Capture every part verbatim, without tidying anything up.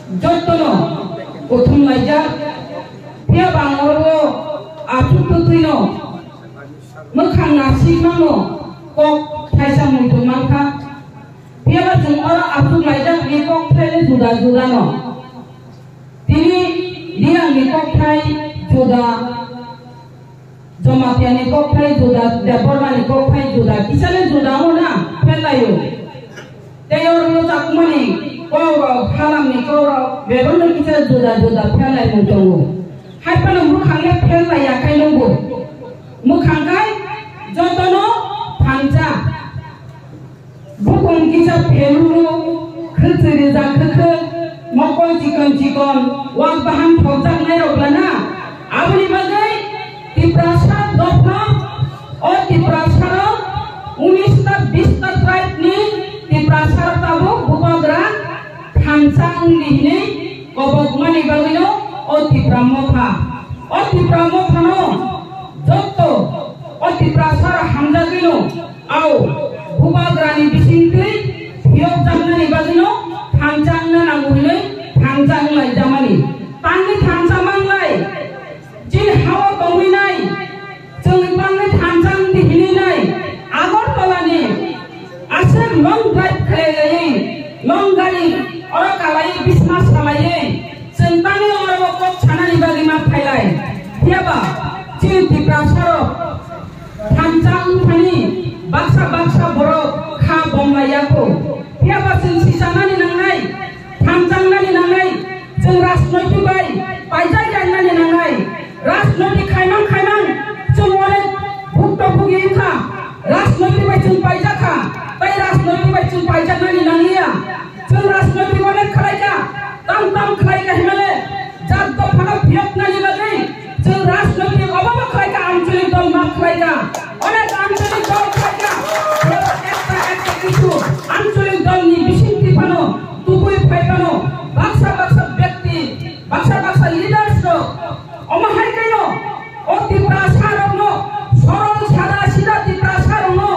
Jotono kuthum laijak, phiya ba ang oro aswk twtwino mwkhang nasikmano kok thaisa muitu mankha. Phiya ba chwng oro aswk laijak ni kok thaile juda juda no. Tini Reang ni kok thai juda, Jamatia ni kok phai juda, Debbarma ni kok phai juda, kisa le juda wngna phelaio. Tei oro no chakmani kok rok, halam ni kok rok, bebak no kisa juda juda phelai mung tongo. Hai phano mwkhang le phelai ya khai nungbo. Mwkhang khai jotono thansa. Bukung kisa pheluru, khwtwiri jak khwkhwk, mokol chikon chikon, wak bahan thokjaknai rok lana. Aboni bagwi Tiprasa dopha, o Tiprasa rok unis ta bis ta tribe ni Tiprasa rok tabuk bubagra thansa wngdi hinwi kobokmani bagwino o Tipra motha. O Tipra mothano jotto o Tiprasa rok hamjagwino Au, bubagrani bisingtwi phiyokjaknani bagwino thansa wngna nango hinwi thansa wnglaijamani. Tangwi thansa manglai, chini hao tongwi nai, chwngni bangwi thansa wngdi hinwi nai, Agartala ni aswk long drive khlai laiwi, long gari oro kalaiwi bisma salaiwi, chwng tangwi oro kok sanani bagwi ma phailai. Phiyaba chini Tiprasa rok Thansa wngthani baksa baksa borok kha bomlai yakho. Phiyaba chwng sichanani nangnai, thansa wngnani nangnai, chwng rajnoitik bai paijak yangnani nangnai. Rajnoitik khaimang khaimang chwng onek bhukto bhugi wngkha. Rajnoitik bai chwng paijak kha, tei rajnoitik bai chwng paijaknani nangliya. Chwng rajnoitik onek khlaikha, tam tam khlaikha hinmale, jat dophano phiyoknani bagwi chwng rajnoitik obobo khlaikha, ancholik dol ma khlaikha, onek ancholik dol khlaikha. Ekta ekta kisu ancholik dolni bisingtwi phano tubui phai phano baksa baksa byakti, baksa baksa leaders rok Omo hai khe no, o Tiprasa rok no, sorol sada sida Tiprasa rok no,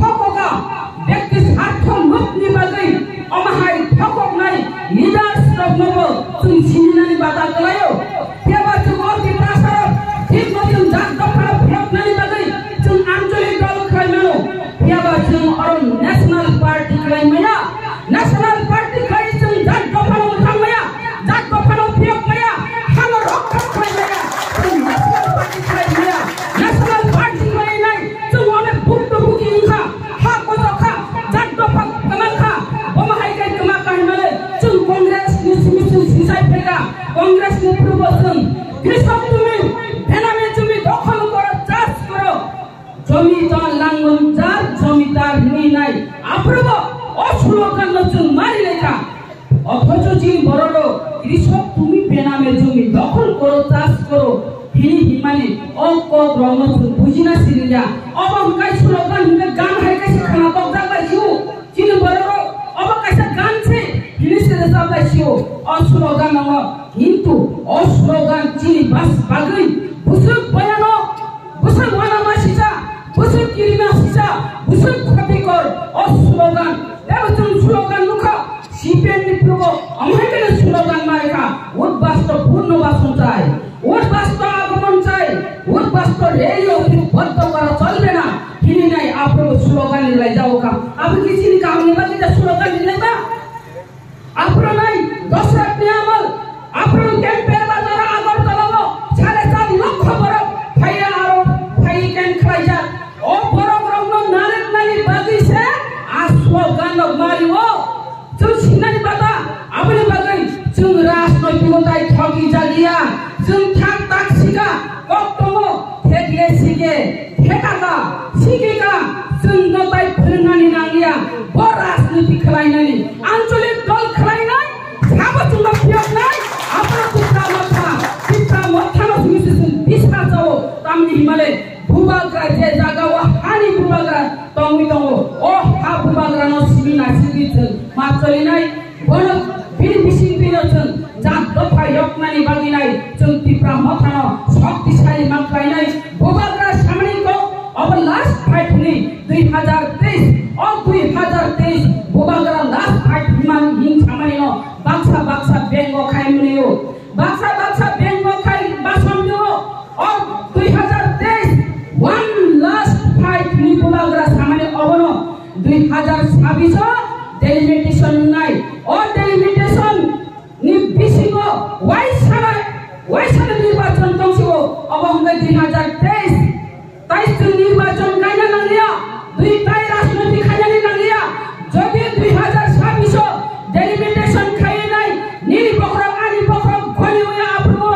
thokoka, bekti sartho luk ni bagwi, omo hai thokoknai leaders rok no bo chwng sini nani bata kwlaio. Phiya ba chwng o Tiprasa rok, thik no chwng jat dopha rok phiyok nani bagwi, chwng ancholik dol khlai mano. Phiya ba chwng oro national party khlai maya, national party khlai chwng jat dopha no mwthang maya. Jat dophano phiyok maya, hano rokha khlai maya, chwng national party khlai maya, national party khlai nai, chwng onek bhukto bhugi wngkha, ha kochok kha, jat dopha kwma kha, omo hai khe kwma kha hinmale, chwng Congress ni simi chwng sisai phaikha, Congress ni phurubo chwng, Krishok tumi, benami jumi dokhol koro, chas koro. Jomitar langmung jar jomitar hinwi nai. Aphuru bo o slogan no chwng mari lekha. Othocho chini borok rok krishok tumi bename jumi dokhol koro, chas koro hini himani o kok rok no chwng bujina siriya. Obo hwnkhe slogan hwnkhe gan hai kaisa khana tokjak bai sio. Chini borok rok obo kaisa gan se hini se rwchap lai sio. O slogan no hintu o slogan chini bas bagwi bwswk boyano Bwswk uanama sisa, bwswk kirima sisa, bwswk khotikor, o slogan. Tebo chwng slogan nukha, C P M ni phurubo, omo hai kheno slogan maikha, Udbasto Purnobason chai, Udbasto Agomon chai, Udbasto Rally Office Bondo Kora Cholbe Na, hini nai aphuru slogan ni lai jaokha. Abo ki chini kaham ni bagwi da slogan ni lai ba? Aphuru nai Dosrat ni amal, aphuru campaign bazar Agartala o sare char lokho borok phaiya aro phai camp khlaijak. O borok rokno narwknani bagwi se a slogan rok mari o. Chwng sinani bata, aboni bagwi chwng rajnoitiko tai thoki jaliya. Chwng thang tak sika, kok tongo, thekle sike. Thekaka, sikika, chwngno tai phwrwngnani nangya, bo rajniti khlainani, ancholik dol khlainai, sabo chwngno phiyoknai, aphano Tipra Motha, Tipra Mothano simi se chwng bisa chao, tamni himale, bubagra je jagao hani bubagra tongwi tongo, o ha bubagrano simi naisingwi chwng ma cholinai, Bono bini bisingtwino chwng jat dopha yoknani bagwinai chwng Tipra Mothano shoktisali ma khlainai. Bubagra samani kok obo last fight hwnwi dui hazar teis, o dui hazar teis Bubagra last fight hwnmani hwn samanino baksa baksa beng Bo khai mwnwi o. Baksa baksa bank bo khai basom di o. O dui hazar teis one last fight ni bubagra samani obono dui hazar sabis o delimitation wngnai. O delimitation ni bisingo waisana, waisana nirbachon tongsi o. Obo hwnkhe dui hazar teis. Tai chwng nirbachon kaina nangliya, dui tai rajniti khainani nangliya. Jodi dui hazar sabis o delimitation khainai, nini bokhorok ani bokhorok goni wngya aphuru,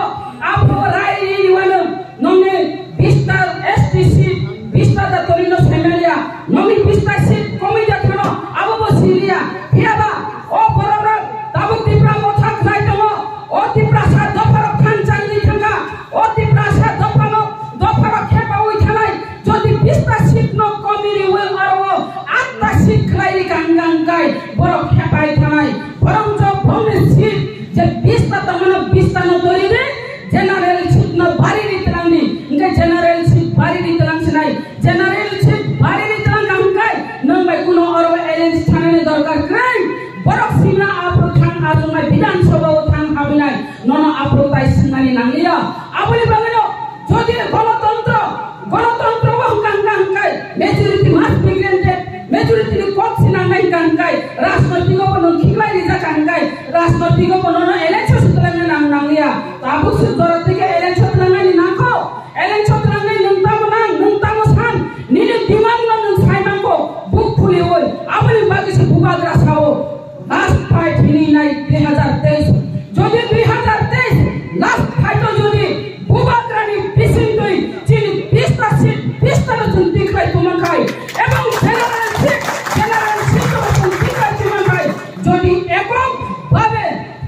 aphuru rai ri wano nongni bista S T seat, bista da torino saimanliya, nongni bista seat komui da thano, abo bo siriya. Phiyaba o bororok tabuk Tipra motha khlai tongo, o Tiprasa dopharok thanchang ni thangkha, o Tiprasa dophano, dopharok khepaui thanai, Jodi bista seat no komi riwi oro o atta seat khlai ri kang kang kai borok khepai thanai. Borok jo bongni seat je bista tongmano bista no dori ri general seat no bari ri twlang di. Hwnkhe general seat bari ri twlang sinai. General seat bari ri twlang kang kai nwng bai kuno oro o alliance thanani dorkar kwrwi. Borok sima aphuru thang achuknai Bidhan Sabha o thang habinai. Nono aphuru tai swngnani nangliya. Aboni bagwino Jodi gonotontro, gonotontro bo hwnkha hwnkha hwnkhe majority must be granted, majority ni kok sinangnai hwnkha hwnkhe rajnoitiko bo nwng khiklai rijak hwnkha hwnkhe rajnoitiko bo nono alliance o twlangna nang nangliya. Tabuk se jora tike alliance o twlangnani nangkho, alliance o twlangnai nwng tamo nang, nwng tamo san, nini demand no nwng sai mangkho, buk phuliwi, aboni bagwi se bubagra sao. Last fight hini nai dui hazar teis. Jodi dui hazar teis last fight o jodi bubagrani bising twi chini bista seat, bista no chwng tikhlai tongmang khai, ebong general seat, general seat o chwng tikhlai tongmang khai, jodi ebong babe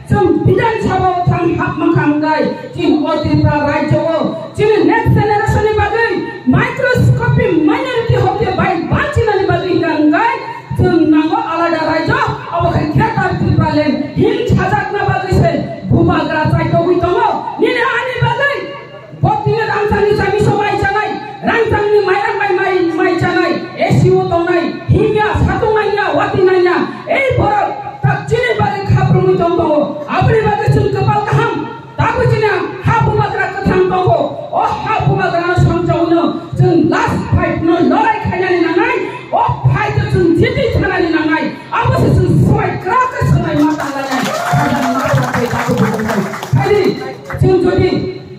chwng Bidhan Sabha o thang hapmang kha hwnkhe chini o Tripura rajyo o chini next generation ni bagwi microscopic minority hote bai banchinani bagwi hwnkha hwnkhe Chwng nango alada raijo, obo khe Greater Tipraland hin sajakna bagwi se bubagra chaitogwi tongo. Nini ani bagwi bo tini rangchakni chamiso mai chanai, rangchakni mairang bai mai, mai chanai, A C o tongnai, himya, satung nangya, wati nangya, ei borok tak chini bagwi khaprumwi tong tongo. Aboni bagwi chwng kwpal kaham. Tabuk chini ha bubagra kwthang tongo. O ha bubagra no songchawino chwng last fight no lorai khainani nangnai. O fight o chwng jiti thanani nangnai. Abo se chwng swmai kwrak khe swmai ma tanglai nai. Khainani ma tanglai tabuk bubagra. Khaidi chwng jodi,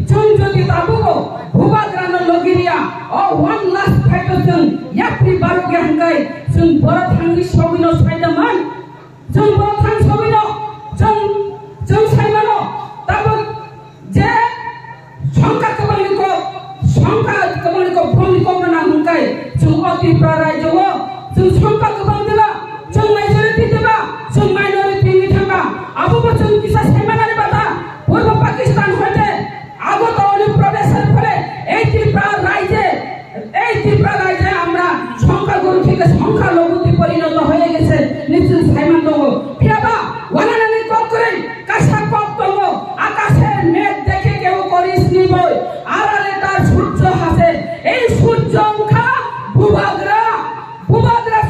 chwng jodi tabugo bubagra no logiriya. O one last fight o chwng yapri barogya hwnkhe chwng borok thangwi sogwino saida man. Chwng borok thang sogwino, chwng, chwng saimano, tabuk je songkha kwbangni kok, songkha kwbangni kok, bongni kok rwna hwnkhai, chwng o Tripura rajyo o, chwng songkha kwbang diba, chwng majority diba, chwng minority wngwi thangkha, abobo chwng kisa saimanani bata, Purbo Pakistan hoite, আগত অনেক প্রদেশের ফলে এই ত্রিপুরা রাজ্যে, এই ত্রিপুরা রাজ্যে আমরা সংখ্যাগুরু থেকে সংখ্যালঘুতে পরিণত হয়ে গেছে, নিশ্চয় সাইমন দঙ্গ। ফিরাবা, ওয়ানানানি কক্করে, কাশা কক্তঙ্গ, আকাশের মেঘ দেখে কেউ করিস নি বই, আড়ালে তার সূর্য হাসে, এই সূর্য মুখা বুবাগ্রা, বুবাগ্রা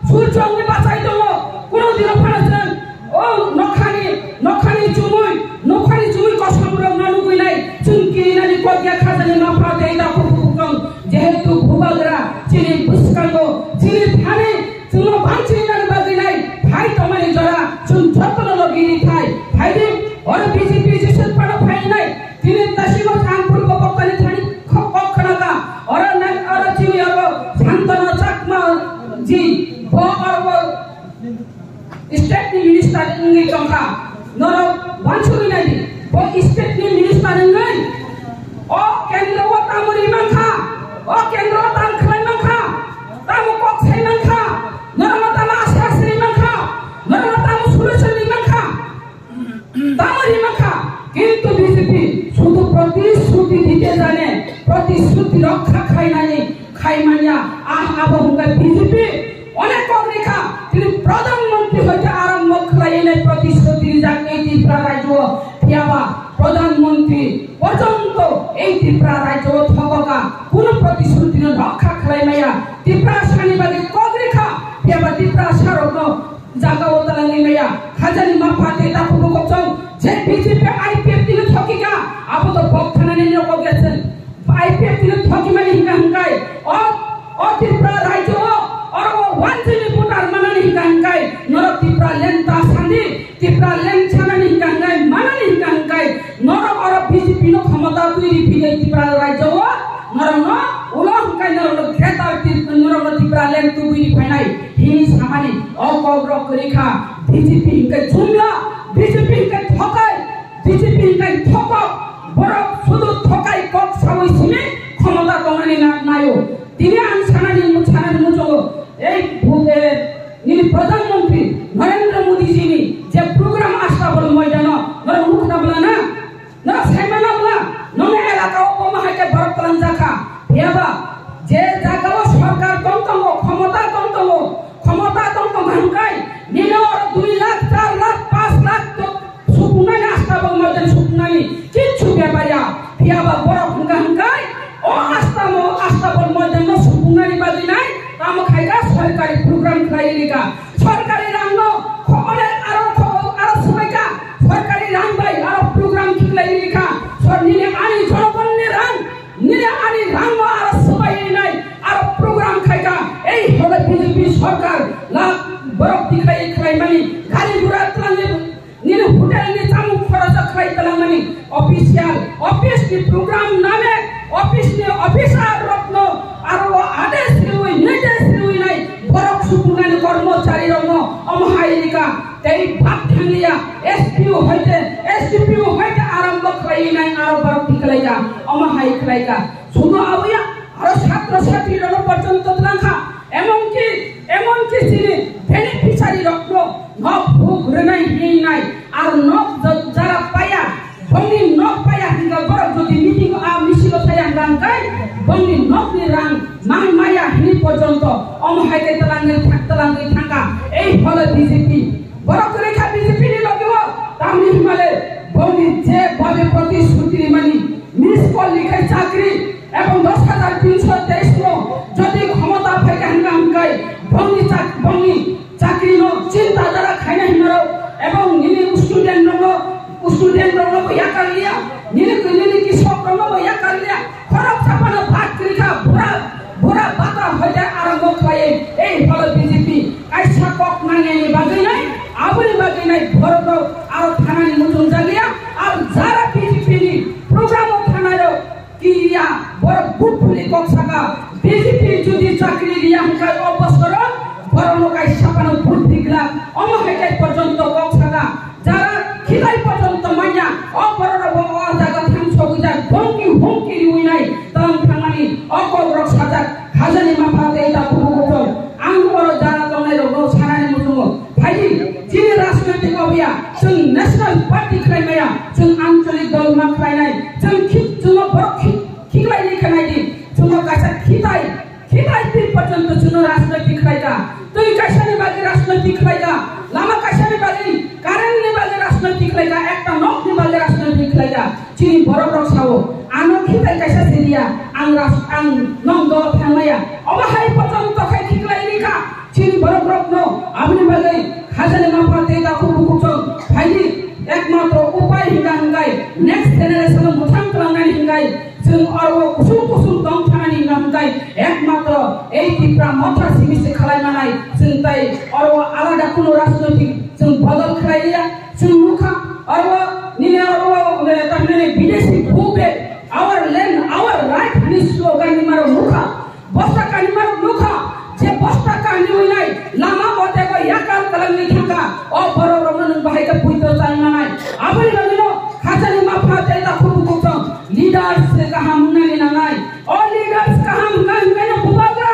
সূর্য অঙ্গে বাঁচাই দঙ্গ, কোনোদিনও ফারাসেন, O nokhani, nokhani chumui, nokhani chumui kosom rok no nugui nai, chwng kirinani kok ya khajani ma pha tei da phu phu kong, jehetu bubagra, chini bwskango, chini thani, chwngno bangchini nani bagwi nai, phai tongmani jora, chwng jotono logi ni thai, phai di, oro B J P jiswk phano phai nai, tini tasingo Sanpur bo koktani thani kok kok khnaga, oro nai, oro chini oro Santana Chakma ji, bo oro State ni minister wngwi tongkha, norok wansugwi naidi, bo state ni minister wngwi o kendro o tamo ri mankha, o kendro o tam khlai mankha, tamo kok sai mankha, norokno tamo asa sri mankha, norokno tamo solution ri mankha, tamo ri mankha, kintu B J P শুধু প্রতিশ্রুতি দিতে জানে, প্রতিশ্রুতি রক্ষা খায় না নি। Khaimanya, ah, abo hwnkha B J P, onek kok rikha, tini Pradhan Mantri hoite arambho khlaiwi nai protishruti rijak ei Tripura rajyo, phiyaba Pradhan Mantri porjonto ei Tripura rajyo thokoka, kuno protishruti no rokha khlai maya, Tripura sani bagwi kok rikha, phiyaba Tripura sarokno jaga o talangwi maya, khajani mapha tei takhukno kokchong, Tripura rajyo o norokno ulo hwnkhe norokno greater Trip-, norokno Tripura land tubui ni phainai hini samani o kok rok kwrwi kha. B J P hwnkhe jumla, B J P hwnkhe thokai, B J P hwnkhe thokok, borok sudu thokai kok sawi simi khomota tongnani na-, naio. Tini ang sanani, sanani muchungo, ei bu-, eh, nini Pradhan Mantri Narendra Modi ji ni je program Astabol Moidano norok nukna bla na? Norok saimano bla, nongni elaka o bomo hai khe borok twlangjakha. Phiyaba je jaga o sorkar tong tongo, khomota tong tongo, khomota tong tongo hwnkhai nini oro dui lakh, char lakh, panch lakh to supungnani, Astabol Moidan supungnani kichu bepar ya. Phiyaba borok hwnka hwnkhai o Astamo, Astabol Moidan no supungnani bagwi nai tamo khaika sorkari program khlai rika. Sorkari rang no kho-, onek aro kho-, aro swbai ka. Sorkari rang bai aro program khlai rika. Sor nini ani jonogon ni rang, nini ani rang no aro swbai nai aro program khaika. Ei hole B J P sorkar la borok tikhlai khlai mani gari gura twlangwi nini hotel ni chamung khorosa khlai twlangmani official office ni program name office ni officer rokno aro o ades riwi nides riwi nai borok supungnani kormochari rokno omo hai rika tei bak thangliya S P O hoite S D P O hoite arambo khlai nai aro borok tikhlaika omo hai khlaika suno abuya aro satro satri rokno porjonto twlangkha emonki emonki chini beneficiary rokno nok buk rwnai hinwi nai, ar nok ja-, jara paya, bongni nok paya hingka borok jodi meeting a misil o thaya hingka hingkai, bongni nokni rang mang maya hinwi porjonto omo hai khe twlangwi thang-, twlangwi thangkha. Ei hole B J P, borok kwrwi kha B J P ni logi o, tamni himale bongni je babe protishruti rimani, miss call likhai chakri, ebong dos hajar tinsho teis no jodi khomota phaikha hingka hingkai, bongni chak-, bongni chakri no chinta dara khaina hinmarok, ebong nini student rokno, student rokno bo yakar liya, nini, nini kisok rokno bo yakar liya, khorok sapano bhat kwrwi kha, bura, bura bata hoite arambo khlaiwi, ei holo B J P kaisa kok nangnai ni bagwi nai, aboni bagwi nai borok rok aro thanani muchung jagya, ar jara B J P ni program o thanai rok, Kiriya, borok buphuli kok saka, B J P jodi chakri riya hwnkhe o bosoro borokno kaisa phano buddhi glak, omo hai khe porjonto kok saka, jara khitai porjonto manya, o borokno bo o jaga thang sogwi jak, bongki hongki riwi nai, tong thangmani o kok rok sajak, hajani mapha tei ta bubu bubu. Ang oro jara tongnai rokno sanani muchungo. Phaidi, chini rajnoitik obiya, chwng national party khlai maya, chwng ancholik dol ma khlai nai, chwng khik, chwngno borok khik, khiklai ni khe nai di, chwngno kaisa khitai, khitai twi porjonto chwngno rajnoitik khlai ka, twi kaisa ni bagwi rajnoitik khlai ka, lama kaisa ni bagwi, current ni bagwi rajnoitik khlai ka, ekta nok ni bagwi rajnoitik khlai ka, chini borok rok sao, ano khitai kaisa siriya, ang ras-, ang nok dol thang maya, omo hai porjonto khai khiklai ni ka. Chini borok rokno aboni bagwi hajani mapha tei takhuk bukhuk chwng phaidi ekmatro upai hingka hingkai next generation no mwthang twlangnani hingkai chwng oro kusum kusum tong thanani hingka hingkai ekmatro ei Tipra Motha simi se khalai manai chwng tai oro alada kuno rajnoitik chwng bodol khlai liya chwng nukha oro nini oro tamhinani bidesi bhube our land our right hwnwi slogan ni maro nukha. Bosta kanimarok nukha, je bosta kaniwi nai lama kotego yakal kwlangwi thangkha, o borok rokno nwng bahai khe puito chai manai. Aboni bagwino hajani mapha tei takhuk bukhuk chwng leaders se kaham wngnani nangnai. O leaders kaham wngkha hwnkhe no bubagra,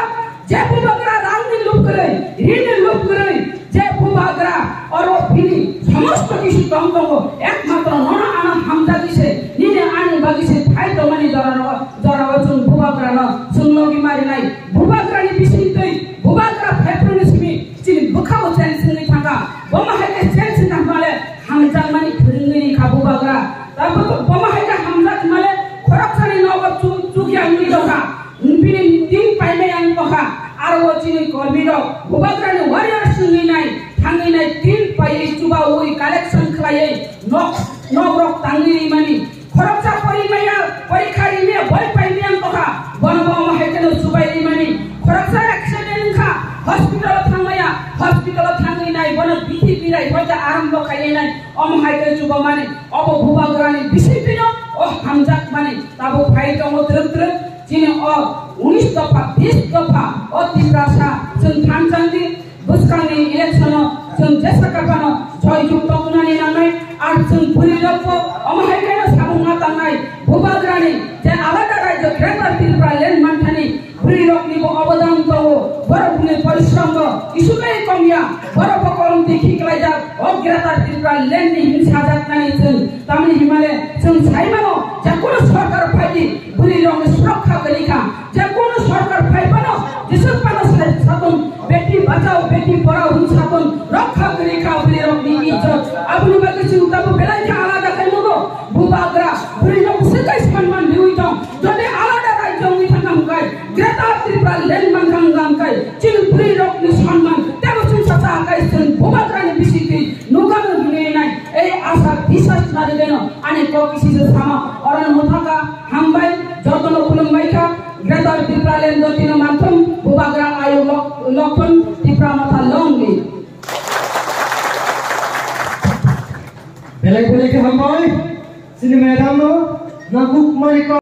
je bubagra rangni lub kwrwi, rini lub kwrwi, Je bubagra oro bini somosto kisu tong tongo, ekmatro nono ano hamjagwi se, nini ani bagwi se thai tongmani jorano, jorao chwng bubagrano chwng logi marinai. Bubagrani bisingtwi bubagra phaiphrwini simi chini bwkhao change wngwi thangkha. Bomo hai khe change wngkha hwnmale hamjakmani phwrwngwi rikha bubagra. Tabo bomo hai khe hamjak hwnmale khoroksani nogo chu-, chukya wngwi rokha. Bini tin paimaya ang tongkha, aro o chini kormi rok, bubagrani warriors wngwi nai, thangwi nai tin paiwi chubawi collection khlaiwi nok, nok rok tangwi rimani. Khoroksa porimaya, porikha rimaya, boi paimaya ang tongkha, bono bo omo hai kheno chubai rimani. Khoroksa accident wngkha, hospital o thangmaya, hospital o thangwi nai, bono bithi birai hoita arambo khaiwi nai, omo hai khe chubamani. Obo bubagrani bisingtwino O hamjakmani tabuk phai tongo twrwk twrwk, chini o unis dopha, bis dopha, o Tiprasa chwng thansa di, bwskangni election-o chwng jesa kaphano joy jukto wngnani nangnai, ar chwng bwrwirokbo omo hai kheno samung ma tangnai, Bubagrani je alada raijyo Greater Tripura Land manthani bwrwiroknibo obodan tongo, borokni porishrom bo isukai komya, borokbo kolomtwi khiklaijak, o Greater Tripura Land ni hinwi sajaknani chwng, tamni himale chwng saimano, je kunu sorkar phaidi bwrwirokni surokha kwrwi kha, je kunu sorkar phai phano jeswk phano sai satun, beti bachao, beti padhao hwn satun, rokha kwrwi kha bwrwirokni ijjot. Aboni bagwi chwng tabuk belai khe alada khe nugo, Bubagra bwrwirok bwswk kai sanman riwi tong, jodi alada raijyo wngwi thangna hwnkhe, Greater Tripura Land manthang hwnkhe chini bwrwirokni sanman teibo chwngsa cha kai chwng Bubagrani bisingtwi nukgano hwnwi nai. Ei asa bisas narigeno ani kok kisi se sama orano mwthaka hambai, jotono khulumbai kha. Greater Tripura Land dotino manthung Bubagra ayuk lok-, lokthun Tipra Motha longni. Belai belai khe hambai chini madam no nangkuk mani kok.